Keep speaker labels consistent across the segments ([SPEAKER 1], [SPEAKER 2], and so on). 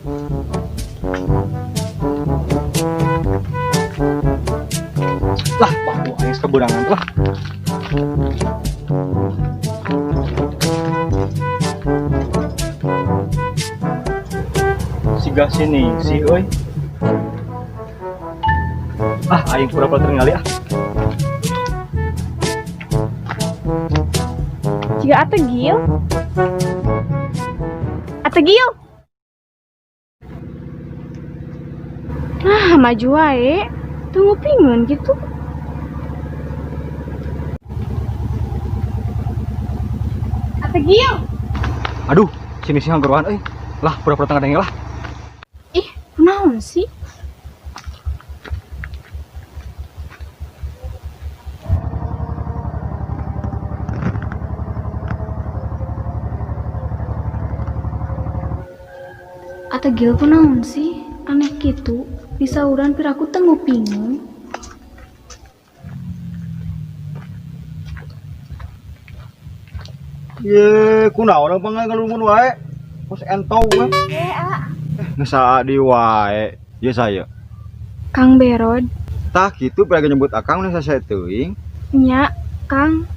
[SPEAKER 1] Lah, baku aing keburangan lah. Siga sini si euy. Ah, aing pura-pura tertinggali ah.
[SPEAKER 2] Jika ategil. Ategil. Nah, maju wae. Tunggu pingun gitu. Ategil.
[SPEAKER 1] Aduh, sini sih ngangguruan euy. Lah, pura-pura tengah dengel lah.
[SPEAKER 2] Ih, kunaon sih? Ategil kunaon sih? Aneh gitu. Disauran piraku teu ngupingeun.
[SPEAKER 1] Ye, kunaon apa ngalumun wae? Kos entau we.
[SPEAKER 2] Eh, ah.
[SPEAKER 1] Geus di wae. Ye saya.
[SPEAKER 2] Kang Berod.
[SPEAKER 1] Tah kitu pira nyebut akang nu sasaya teuing.
[SPEAKER 2] Nya, Kang.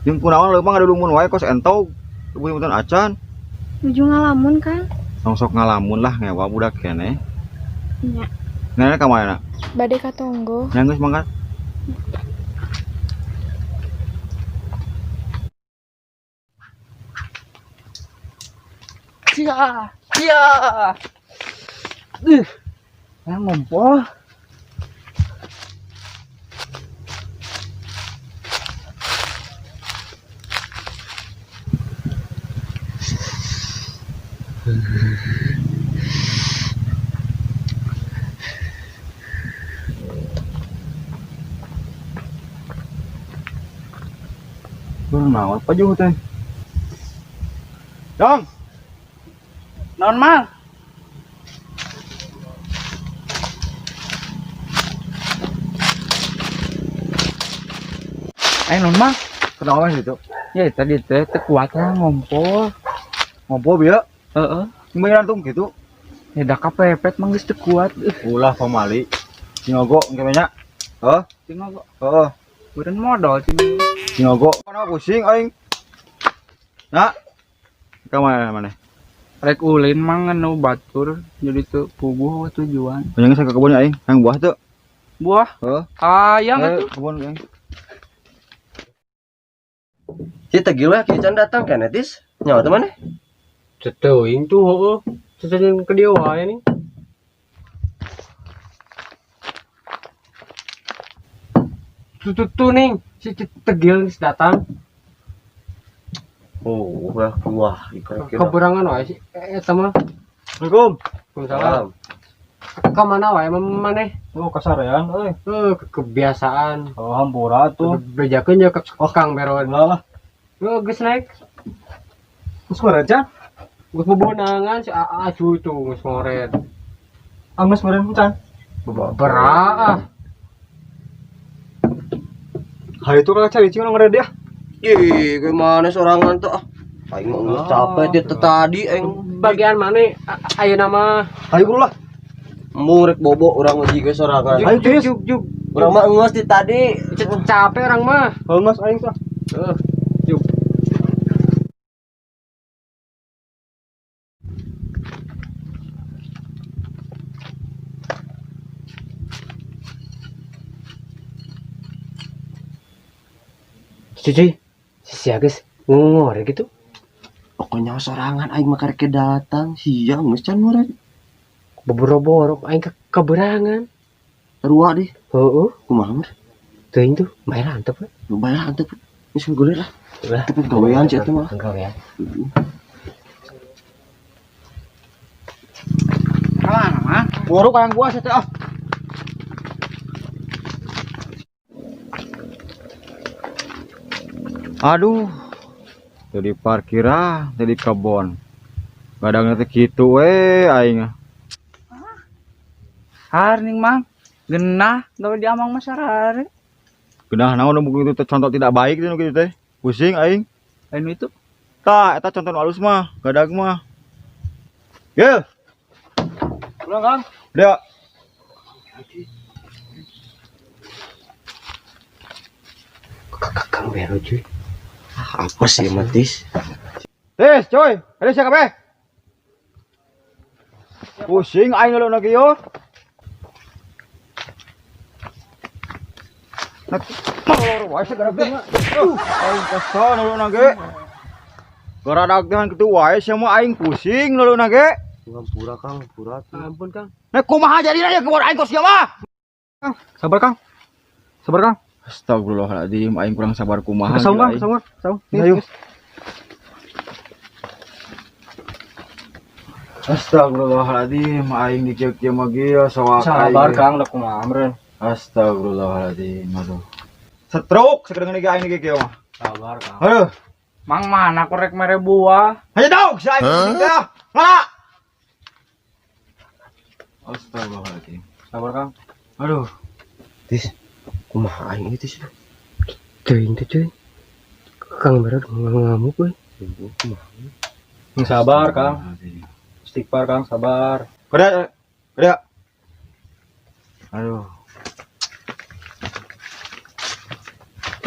[SPEAKER 1] Jeung kunaon leumpang ngadulumun wae kos entau. Leumpang acan.
[SPEAKER 2] Nuju ngalamun, Kang.
[SPEAKER 1] Tong sok ngalamun lah ngewa budak keneh.
[SPEAKER 2] Nya.
[SPEAKER 1] Nenek ka mana?
[SPEAKER 2] Bade ka tonggo.
[SPEAKER 1] Nya geus mangkat.
[SPEAKER 3] Cia, cia. Yang ngompol.
[SPEAKER 1] Naon pajuh teh? Dong.
[SPEAKER 3] Naon mang? Naon mang?
[SPEAKER 1] Kenapa sih itu?
[SPEAKER 3] Ya tadi teh teu kuat lah ngompol.
[SPEAKER 1] Ngompol bieu?
[SPEAKER 3] Heeh.
[SPEAKER 1] Gimana tuh gitu?
[SPEAKER 3] Ya da kapepet mang geus teu kuat.
[SPEAKER 1] Ulah pamali. Cingogo engke nya. Heuh?
[SPEAKER 3] Cingogo.
[SPEAKER 1] Heeh.
[SPEAKER 3] Beureun modal cingogo.
[SPEAKER 1] Cingogo. Kana pusing aing. Nah. Ka mana maneh?
[SPEAKER 3] Rek ulin mang nu batur jadi teu puguh tujuan.
[SPEAKER 1] Pengen ke kebun aing, hayang buah teu?
[SPEAKER 3] Buah?
[SPEAKER 1] Heeh.
[SPEAKER 3] Hayang atuh.
[SPEAKER 1] Kebun aing.
[SPEAKER 4] Si tegil weh kieu can datang keneh tis. Nyawa teh maneh?
[SPEAKER 5] Teuing tuh heueuh. Sesajen ke dia wae nih. Tuh tuh tuh nih, si tegil geus datang.
[SPEAKER 4] Oh, wah, wah, ikan
[SPEAKER 5] Keberangan wae sih. Eta mah.
[SPEAKER 1] Assalamualaikum.
[SPEAKER 5] Waalaikumsalam. Ka mana wae maneh?
[SPEAKER 1] Oh, kasarean euy.
[SPEAKER 5] Heuh, kebiasaan.
[SPEAKER 1] Oh, hampura tuh.
[SPEAKER 5] Bejakeun ya ke Kang Beron.
[SPEAKER 1] Ulah lah.
[SPEAKER 5] Heuh, geus naik.
[SPEAKER 1] Geus ngoret can?
[SPEAKER 5] Geus bobonangan si Aa cu itu geus ngoret.
[SPEAKER 1] Ah, geus ngoret can.
[SPEAKER 5] Beraah.
[SPEAKER 1] Hari itu kakak cari cing ngoret dia.
[SPEAKER 4] Ih, gimana sorangan tuh ah. Aing mah geus capek dia tadi aing.
[SPEAKER 5] Bagian mana ayeuna mah?
[SPEAKER 1] Ayo buru lah.
[SPEAKER 4] Embung rek bobo urang mah jiga sorangan.
[SPEAKER 1] Ayo tis.
[SPEAKER 5] Juk juk.
[SPEAKER 4] Urang mah geus di tadi.
[SPEAKER 5] Capek orang mah.
[SPEAKER 1] Heuh geus aing tah.
[SPEAKER 5] Heuh, juk. Cuci, si Agus ngore gitu.
[SPEAKER 4] Pokoknya sorangan aing mah karek datang siang geus can ngoret.
[SPEAKER 5] Boboro-boro aing keberangan.
[SPEAKER 4] Sarua deh.
[SPEAKER 5] Heeh.
[SPEAKER 4] Kumaha mah?
[SPEAKER 5] Teuing tuh, bayar antep we.
[SPEAKER 4] Bayar antep. Geus nggulir lah.
[SPEAKER 5] Ulah.
[SPEAKER 4] Tapi gawean sih eta mah.
[SPEAKER 5] Gawean.
[SPEAKER 3] Kamana mang?
[SPEAKER 1] Boro kayang gua sih teh ah. Aduh, jadi parkiran, jadi kebon. Kadang teh kitu we aing.
[SPEAKER 3] Har ning mang, genah gawe di amang masyarakat.
[SPEAKER 1] Genah naon nu kitu teh contoh tidak baik teh nu kitu teh. Pusing aing.
[SPEAKER 3] Lain itu.
[SPEAKER 1] Tah, eta contoh nu alus mah, gadag mah. Gil.
[SPEAKER 5] Pulang, Kang.
[SPEAKER 1] Dia.
[SPEAKER 4] Kang Bero cuy. Ah, apa sih matis?
[SPEAKER 1] Tis, coy. Ada siapa kabeh? Pusing aing lu lagi yo. Nak molor wae segera ge. Aing kesel nu ge. Garadag teh kitu wae sia mah aing pusing nu ge.
[SPEAKER 4] Ngampura Kang, pura tuh.
[SPEAKER 5] Ampun, Kang.
[SPEAKER 1] Nah kumaha jadina ya kebon aing kos sia mah.
[SPEAKER 5] Kang, sabar, Kang. Sabar, Kang.
[SPEAKER 1] Astagfirullahaladzim, aing kurang sabar kumaha.
[SPEAKER 5] Saung,
[SPEAKER 1] gila
[SPEAKER 5] Kang,
[SPEAKER 1] aing.
[SPEAKER 5] saung, Kang. Saung.
[SPEAKER 1] Ayo. Astagfirullahaladzim, aing dikieu-kieu mah gila sawak
[SPEAKER 5] Sabar, Kang, da kumaha meureun.
[SPEAKER 1] Astagfirullahaladzim, aduh. Stroke sekarang ini aing dikieu mah.
[SPEAKER 5] Sabar, Kang.
[SPEAKER 1] Aduh,
[SPEAKER 3] Mang mana korek mere buah?
[SPEAKER 1] hanya dong, si aing pusing teh. Mana? Astagfirullahaladzim.
[SPEAKER 5] Sabar, Kang.
[SPEAKER 1] Aduh,
[SPEAKER 4] Tis, kumaha aing ieu tis? Teuing teh cuy. Kang Bero ngamuk euy. Kumaha?
[SPEAKER 5] Sabar, Kang. Istighfar, Kang, sabar.
[SPEAKER 1] Kerja, kerja. Aduh.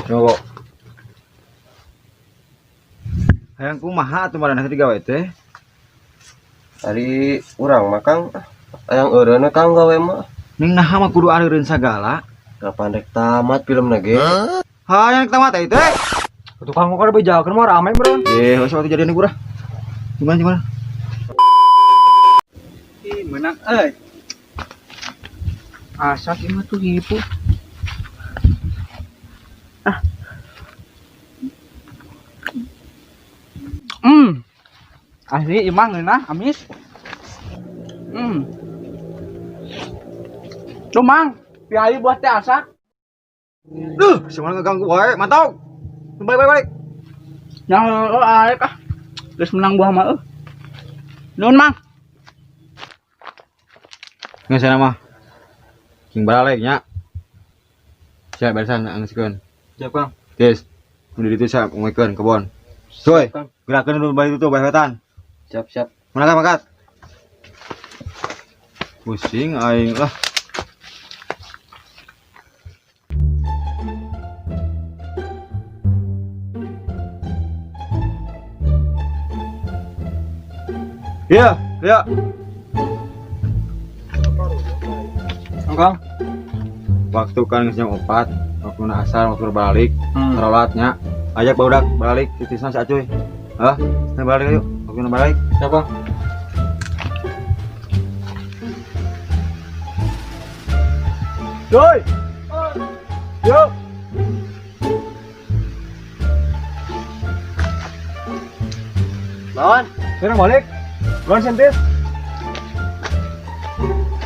[SPEAKER 1] Coba. Hayang kumaha atuh maraneh teh digawe teh?
[SPEAKER 4] Ari urang mah Kang, hayang eureun Kang gawe mah.
[SPEAKER 1] Ning naha mah kudu areureun sagala.
[SPEAKER 4] Kapan rek tamat filmna ge?
[SPEAKER 1] Hayang tamat teh teh.
[SPEAKER 5] Tukang kok ada bejakeun mah rame meureun.
[SPEAKER 1] Eh, wes waktu jadian gurah. Gimana gimana?
[SPEAKER 3] Ih, menang euy. Asak ieu mah tuh hipu. Ah. Hmm. Asli ieu mah ngeunah amis. Hmm. Tuh Mang, piali buah teh asak.
[SPEAKER 1] Duh, semua ngeganggu wae, mantap. Balik balik balik.
[SPEAKER 3] Yang oh, arek ah. Geus menang buah mah euy. Nuhun Mang.
[SPEAKER 1] Geus sana mah. King balik nya. Siap barisan anggeuskeun.
[SPEAKER 5] Siap, Kang.
[SPEAKER 1] Guys, udah itu saya ngomongkeun kebon. Coy,
[SPEAKER 5] Kang.
[SPEAKER 1] gerakan dulu balik itu balik wetan.
[SPEAKER 4] Siap siap.
[SPEAKER 1] Mana makat? Pusing aing lah. Iya, iya.
[SPEAKER 5] Kang.
[SPEAKER 1] Waktu kan geus jam 4, waktu na asar, waktu balik,
[SPEAKER 5] Hmm.
[SPEAKER 1] terolatnya. Ajak barudak balik titisna si Acuy. Hah? Nah, balik ayo. Waktu na balik.
[SPEAKER 5] Siap, Kang.
[SPEAKER 1] Cuy. Yuk.
[SPEAKER 4] Lawan.
[SPEAKER 5] Sekarang balik. Buruan sentis.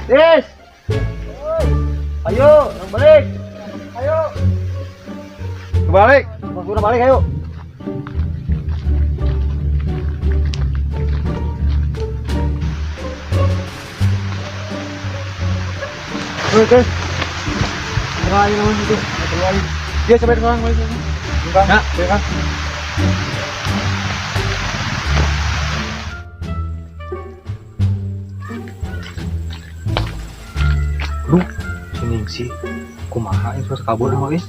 [SPEAKER 5] Tis. Ayo, orang balik. Ayo.
[SPEAKER 1] Kebalik. Waktu na balik ayo.
[SPEAKER 5] Oke. Tengah aja namanya itu. Dia sampai sekarang balik. Kang.
[SPEAKER 1] Ya.
[SPEAKER 5] Ya, Kang. Duh, si Ningsih kumaha ini terus kabur sama is.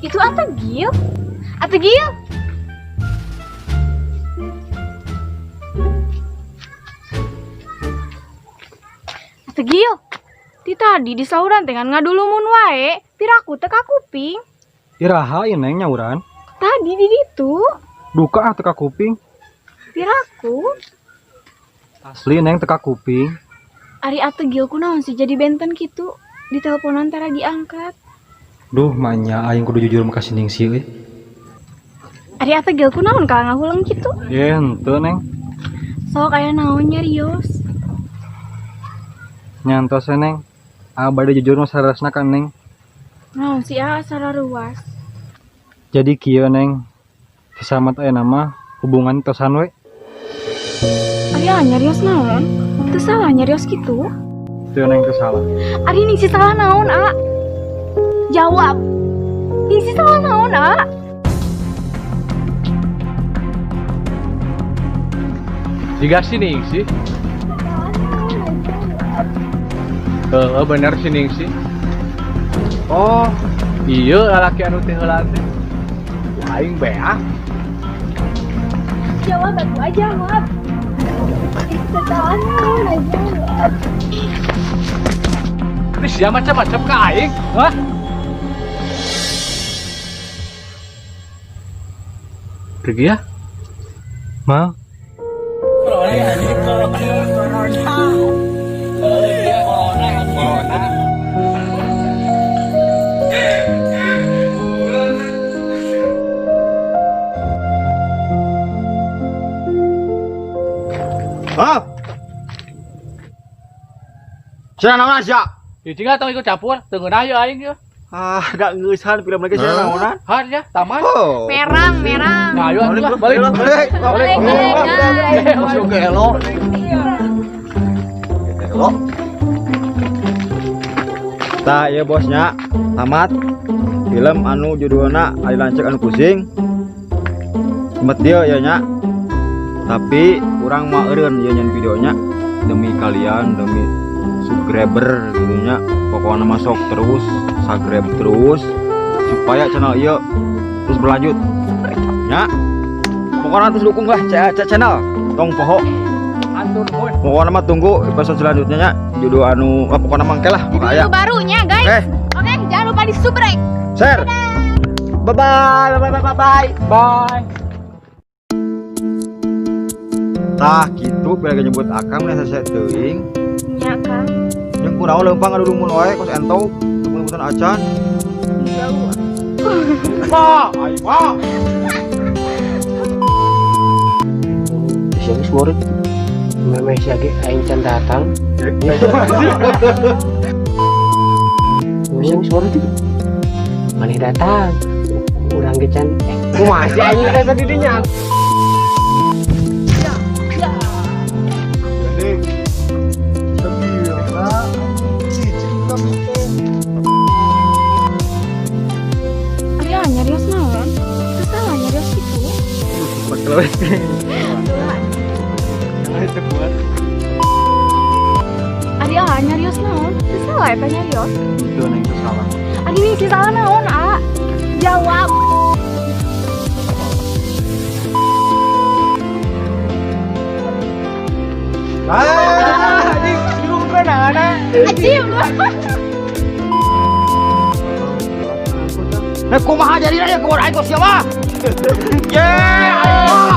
[SPEAKER 2] Itu Atagil? Atagil? Atagil? Ti tadi di sauran teh ngan ngadulumun wae, piraku teh ka kuping.
[SPEAKER 5] Iraha ieu neng nyauran.
[SPEAKER 2] Tadi di ditu,
[SPEAKER 5] Duka ah teu ka kuping.
[SPEAKER 2] piraku.
[SPEAKER 5] Asli neng teu ka kuping.
[SPEAKER 2] Ari Atagil kunaon sih jadi benten kitu? Di teleponan tara diangkat.
[SPEAKER 5] Duh, manya aing kudu jujur mah ka si Ningsih euy.
[SPEAKER 2] Ari Atagil kunaon ka ngahuleng kitu?
[SPEAKER 5] Ye, henteu neng.
[SPEAKER 2] Sok aya naon nyarios.
[SPEAKER 5] Nyantos we, neng. Ah, bade jujur mah sarasna ka neng.
[SPEAKER 2] Naon sih ah sararuas.
[SPEAKER 5] Jadi kieu neng. Si Samad aya nama hubungan tosan we.
[SPEAKER 2] Ari ah nyarios naon? Teu salah nyarios kitu.
[SPEAKER 5] Teu neng teu salah.
[SPEAKER 2] Ari Ningsih salah naon, A? Jawab. Ningsih salah naon, A?
[SPEAKER 3] Siga si Ningsih. Heeh, bener si Ningsih.
[SPEAKER 1] Oh,
[SPEAKER 3] Iya, lalaki anu teh heula teh. Aing beak.
[SPEAKER 2] Jawab aku aja, jawab. Kesalahan aja.
[SPEAKER 3] Ini sia macam-macam ka aing. Hah? Pergi ya.
[SPEAKER 4] Mau.
[SPEAKER 1] Hah? Sia naon sia?
[SPEAKER 3] Ya cing tong ikut campur, teu ngeunah ye aing ye.
[SPEAKER 1] Ah, da ngeusan film lagi sia naonan.
[SPEAKER 3] Han ya, tamat.
[SPEAKER 1] Oh.
[SPEAKER 2] Merang, merang.
[SPEAKER 3] Nah, ayo atuh lah, balik.
[SPEAKER 1] Balik,
[SPEAKER 2] Balik, balik, guys.
[SPEAKER 1] Masuk gelo. Gelo. Tah ieu bosnya, tamat. Film anu judulna Ari Lanceuk Anu Pusing. Semet dia ya nya. Tapi kurang mah eureun ieu nyen videonya demi kalian, demi subscriber gitu nya. Pokoknya masuk terus, subscribe terus supaya channel ieu terus berlanjut. Ya. Pokoknya terus dukung lah CAC channel. Tong poho.
[SPEAKER 3] Atur nuhun.
[SPEAKER 1] Pokoknya mah tunggu episode selanjutnya nya. Judul anu ah, pokoknya mah engke lah,
[SPEAKER 2] Judul
[SPEAKER 1] aya.
[SPEAKER 2] barunya, guys.
[SPEAKER 1] Oke.
[SPEAKER 2] Oke, jangan lupa di subrek.
[SPEAKER 1] Share. Bye bye, bye bye bye bye.
[SPEAKER 3] Bye.
[SPEAKER 1] Tah kitu bila nyebut akang mah sese teuing.
[SPEAKER 2] Nya, Kang.
[SPEAKER 1] Jeung kunaon leumpang ngadulumun wae kos entong, leumpang acan.
[SPEAKER 2] Jauh.
[SPEAKER 1] Wah, aing mah.
[SPEAKER 4] Sia geus murid. Memeh sia ge aing can datang. Sia geus murid. Maneh datang. Urang ge can kumaha sih aing teh tadi dinya.
[SPEAKER 5] Jadi sebila cicing kami teh.
[SPEAKER 2] Ari nyarios naon? Teu salah nyarios kitu.
[SPEAKER 3] Itu kuat.
[SPEAKER 2] Ari ah nyarios naon? Teu salah eta nyarios.
[SPEAKER 1] Itu neng itu salah.
[SPEAKER 2] Ari nih salah naon, ah? Jawab.
[SPEAKER 1] Ah, ini bingung kan anak.
[SPEAKER 2] Ajib.
[SPEAKER 1] Eh, kumaha jadina ya kebon aing kos sia mah. Ye, aing mah.